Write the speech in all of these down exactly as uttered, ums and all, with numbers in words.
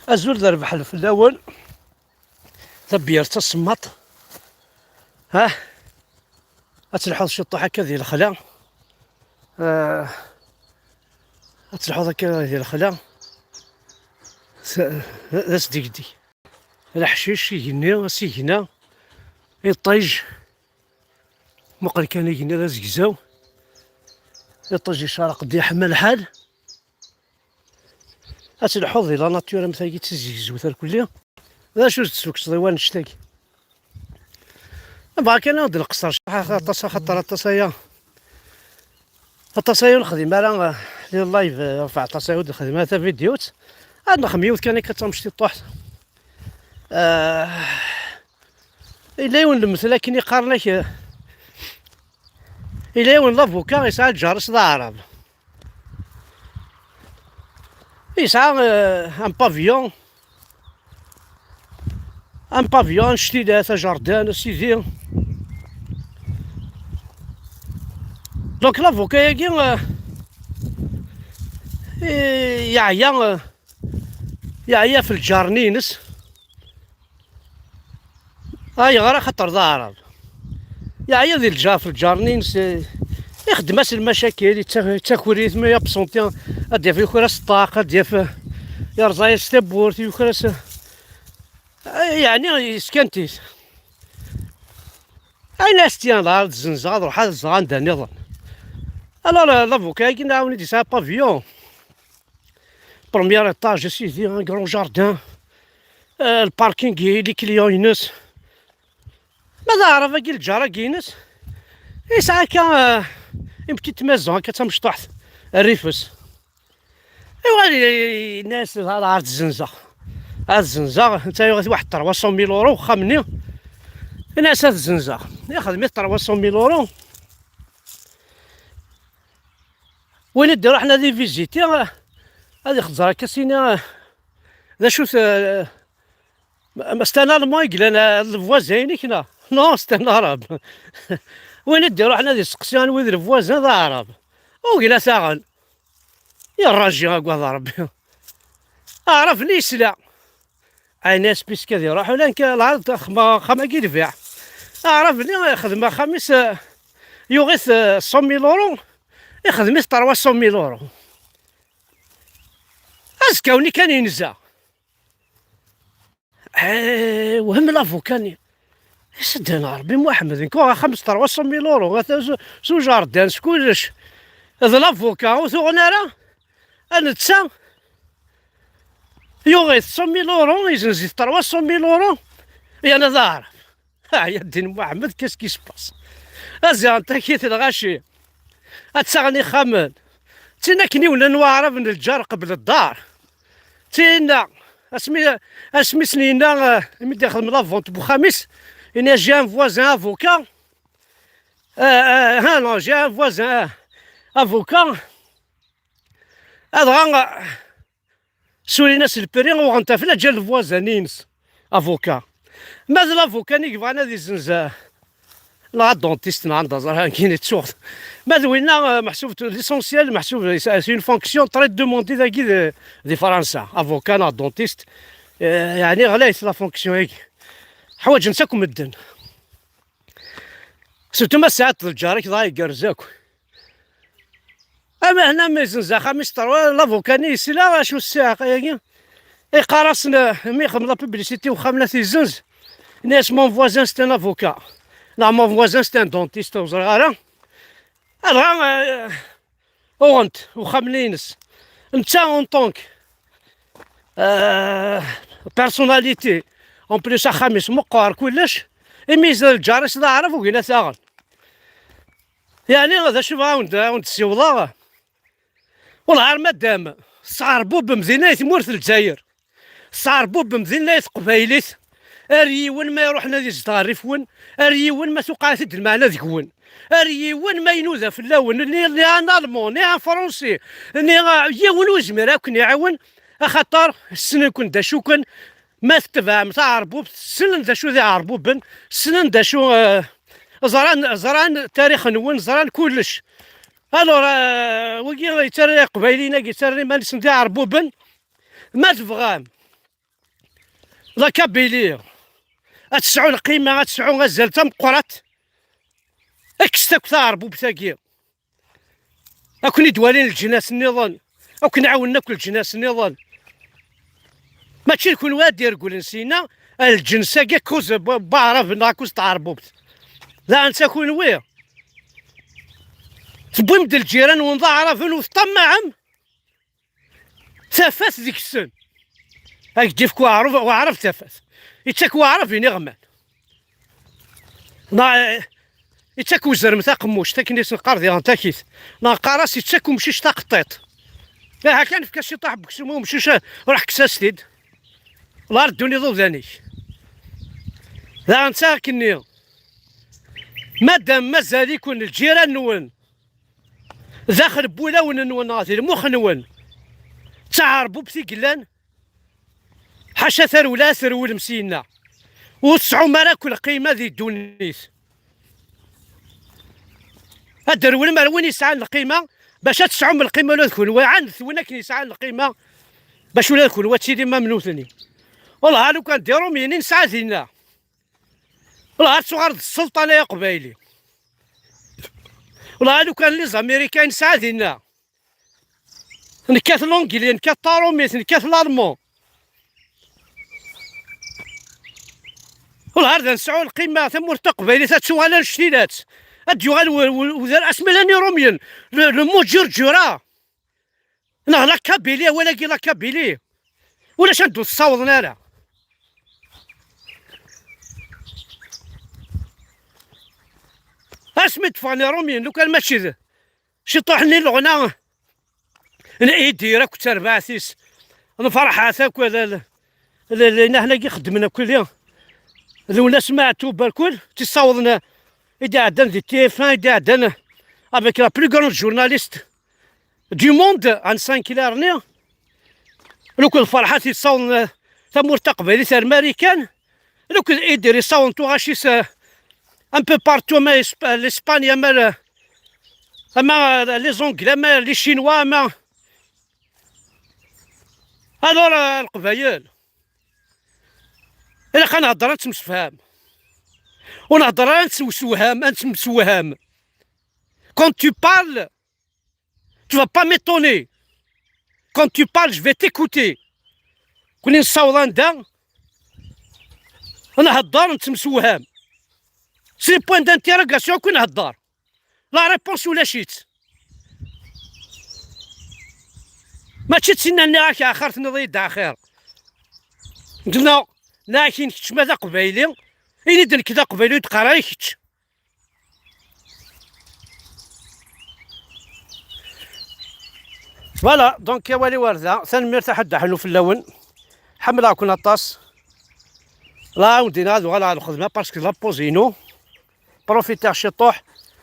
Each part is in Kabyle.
Azul d rrbeḥ fell-awen. Tabyirt tasemmaḍt. Ha? Ad telḥuḍ ciṭṭuḥ akka di lexla. Ah, ad telḥuḍ akka di lexla. S-, d asdegdeg. Leḥcic, igenni, asigna, iṭij. Muqel kan igenni d azegzaw. Iṭij icerreq-d, yeḥma lḥal. Ad telḥuḍ di la nature am tagi d tizegzewt arkelli. D acu tessukkseḍ i wannect-agi? Bɣa kan ad d-nqeṣṣer cwiṭ, aṭas, axaṭer aṭas aya. Aṭas aya ur nexdim ara, eh, les lives, eh, enfin, aṭas aya ur d-nexdim ara tavidyut. Ad nexdem yiwet kan akka d tamectiṭuḥt. Eh, yella yiwen n lemtel akken i qqaren-ak, eh, yella yiwen n lavuka yesɛa lǧar-is d aɛrab. Yesɛa, eh, un pavillon, un pavillon, annect-ila, tajardin, a sidi. Donc, lavuka-agi, eh, eh, yeɛya, eh, yeɛya f lǧar-nni-ines. Ayɣer? Axaṭer d aɛrab. Yeɛya di lǧar, f lǧar-nni-ines, eh, ixeddem-as lmacakil, yetta-, yettaker-it, mi abṣunti, ad d-yaf yuker-as ṭṭaq, ad d-yaf, eh, yerẓa-yas tawwurt, yuker-as, eh, yeɛni yeskan-t-it. Ayen as-tt-yan, ad zzenzeɣ, ad ruḥeɣ ad zzenzeɣ anda nniḍen. Alors, eh, lavuka-agi nɛawen-id yesɛa pavillon. Premier étage, a sidi, un grand jardin. Euh, le parking, les clients-ines. Ma d aɛrab-agi, lǧar-agi-ines, yesɛa akka, euh, une petite maison, akka d tamecṭuḥt, rrif-s. Iwali, yenna-as, "Ad zzenzeɣ. Ad zzenzeɣ." Netta yuɣ-it waḥed trois cent mille euros, uxxam-nni. Yenna-as, "Ad zzenzeɣ." Ixdem-it trois cent mille euros. Win i d-iruḥen ad iviziti, ad ixẓer akka sini, d acu-t, eh, ma, ma c'est un Allemand i yellan, eh, d levwazen-inek, neɣ? Non, c'est un Arabe. Win i d-iruḥen ad isteqsi anwi d levwazen, d Aɛrab. Ugin ad t-aɣen. Yerraji agad Rebbi. Aɛrab-nni yesla. Ɛni asbisk ad iruḥ, ula nekk lɛerḍ axxam-, axxam-agi lbiɛ. Aɛrab-nni ixdem axxam-is, eh, yuɣ-it, eh, cent mille euros, ixdem-it trois cent mille euros. Azekka-nni kan yenza. Eh, whem lavuka-nni. Iseddan Rebbi Muḥemmed, nekk uɣeɣ axxam s trois cent mille euros, ata s, s ujardin, s kullec. D lavuka, ur tuɣen ara. A netta, yuɣ-it cent mille euros, izenz-it trois cent mille euros, yerna d aɛrab. Ah, ya ddin Muḥemmed, qu'est-ce qui se passe? Ad ziɣen takit lɣaci, ad ttaɣen ixxamen. Tin akken i wnen waɛrab n lǧar qbel ddar. Tinna, asmi, asmi sen-yenna, eh, imi d-ixdem la vente n uxxam-is, yenna, "J'ai un voisin avocat." Eh, eh, ah non, "J'ai un voisin avocat." Adɣa, eh, sulin-as lpri, uɣen-t ɣef lǧal n lvwazan-ines, avocat. Ma d lavuka-nni yebɣan ad izenz, eh, neɣ ad dentiste, neɣ anda ẓriɣ akken i ttuɣ. Ma d winna, eh, meḥsub, l'essentiel, meḥsub, c'est une fonction très demandée dagi di, di Fransa. Avocat neɣ dentiste, eh, yeɛni ɣlayet la fonction-agi. Ḥwaǧen-tt akk medden. Surtout ma tesɛiḍ lǧar-ik, dɣa igerrez akk. Ama hna mi izenz axxam-is terwa, lavuka-nni yesla acu ssiɛqa-agi. Iqqar-asen, eh, mi ixdem la publicité uxxam-nni ad t-izenz, yenna-as, "Mon voisin, c'est un avocat." Neɣ, "Mon voisin, c'est un dentiste", ur ẓriɣ ara. Adɣa, eh, uɣent uxxam-nni-ines. Netta, en tant que, eh, personnalité, en plus, axxam-is meqqer kullec, imi yezla lǧar-is d aɛrab, ugin ad t-aɣen. Yeɛni, d acu bɣa awen-d, awen-d-ssiwḍeɣ? Wellah, ar madam tesɛerbubem dinna i tmurt n Lezzayer, tesɛerbubem dinna i teqbaylit, ar yiwen ma iruḥen ad izdeɣ rrif-wen, ar yiwen ma tuqeɛ-it-id lmeɛna deg-wen, ar yiwen ma inuda fell-awen, ni, ni un Allemand, ni un Français, ni, uh, yiwen ur yezmir ad ken-iɛiwen, axaṭer ssnen-ken d acu-ken, ma tetebɛem taɛerbubt, ssnen d acu d iɛerbuben, ssnen d acu, eh, ẓran, ẓran tarix-nwen, ẓran kullec. Alors, eh, wigi yettarra iqbayliyen-agi, yettarra iman-nsen d iɛerbuben. Ma tebɣam, la Kabylie ad tesɛu lqima, ad tesɛu azal d tameqqrant, kkset akk taɛerbubt-agi. Ad ken-id-walin leǧnas nniḍen, ad ken-ɛawnen akk leǧnas nniḍen. Mačči d kunwi ad d-iregglen syenna, lǧens-agi akkuz n waɛrab neɣ akkuz n tɛerbubt. Daɣen d kunwi tewwim-d lǧiran-nwen d aɛraben u teṭṭamaɛem tafat deg-sen. Ad k-d-ifk waɛrab, waɛrab tafat. Ittak waɛrab iniɣman. Neɣ, eh, ittak uzrem taqemmuct, akken i s-neqqar diɣen takit. Neɣ neqqar-as ittak umcic taqeṭṭiṭ. Aha kan efk-as ciṭṭaḥ n weksum i umcic, eh, ruḥ kkes-as-t-id. Lɣar ddun iḍudan-ik. Daɣen d ta akkenni. Madam mazal-iken lǧiran-nwen daxel n wulawen-nwen neɣ di lmux-nwen d taɛerbubt i yellan, ḥaca tarewla ad trewlem syenna. Ur tesɛum ara akk lqima di ddunit. Ad d-trewlem ar win yesɛan lqima, bac ad tesɛum lqima ula d kunwi, ɛandet win akken yesɛan lqima, bac ula d kunwi ad tilim am nutni. Wellah, lukan d Irumyen i nesɛa dinna, wellah ad tuɣaleḍ d sselṭan ay aqbayli. Wellah, lukan d les Américains i nesɛa dinna, nekkat l'anglais, nekkat tarumit, nekkat l'allemand. Wellah ar d nesɛu lqima, tamurt taqbaylit ad tuɣal annect-ilat. Ad d-yuɣal w-, w-, wedrar asmi llan Irumyen, le, le mot ǧurǧura. Neɣ la Kabylie, awal-agi la Kabylie. Ulac anda ur t-ssawḍen ara. Asmi d-ffɣen Irumyen, lukan mačči d ciṭuḥ-nni n leɣna n Idir akked terbaɛt-is, n Ferḥat akk, d, d, d, d, d, agi xeddmen akk di, d Lwennas Meɛtub, akk d tt-issawḍen, i d-iɛeddan di T F un, i d-iɛeddan avec la plus grande journaliste du monde, Anne Sinclair-nni, lukan d Ferḥat yessawḍen, eh, tamurt taqbaylit ar Marikan, lukan d Idir yessawḍen tuɣac-is, eh, un peu partout, ama Esp-, l'Espagne, ama, ama, eh, les Anglais, ama les Chinois, ama. Alors, eh, Leqbayel, ilaq ad nehder, ad nettemsefham. Ur nehder ara ad nettewsewham, ad nettemsewham. Quand tu parles, tu vas pas m'étonner. Quand tu parles, je vais t'écouter. Kuni nessaweḍ anda nhedder, nettemsewham. C'est le point d'interrogation, kuni nhedder. La réponse ulac-itt. Mačči d tinna nniɣ-ak axir, tenniḍ-iyi-d axir. Nniɣ, nniɣ-ak-in kečč ma d aqbayli, ini-d nekk d aqbayli, ur d-qqar ara kečč. Voilà, donc awal-iw ar da. Tanemmirt a ḥedd aḥellu fell-awen. Ḥemmleɣ-ken aṭas. La, ur d-iniɣ ad uɣaleɣ ɣer lxedma parce que la pause-inu. Profiteɣ ciṭuḥ,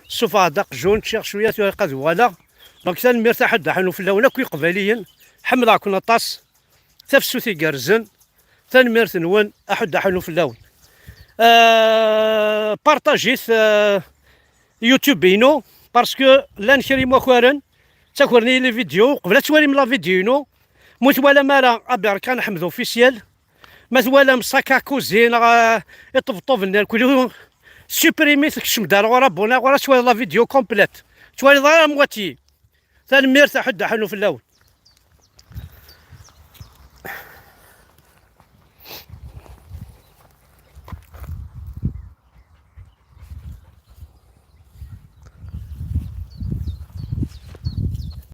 ssufɣeɣ-d aqjun, ččiɣ cwiya, tura ad uɣaleɣ. Donc tanemmirt a ḥedd aḥellu fell-awen akk Iqbayliyen. Ḥemmleɣ-ken aṭas. Tafsut igerrzen. Tanemmirt-nwen, aḥedd aḥellu fell-awen. Euh, partajit, euh, YouTube-inu, parce que llan kra imakaren ttakren-iyi les vidéos, qbel ad twalim la vidéo-inu, mu twalam ara Aberkan Ḥmed Officiel, ma twalam Saka Cousine, euh, iṭebṭuben-nni, supprimi, tekcem-d ar ɣur-, abonné, ɣur ad twaliḍ la vidéo complète. Twaliḍ ara moitié. Tanemmirt, aḥedd aḥellu fell-awen.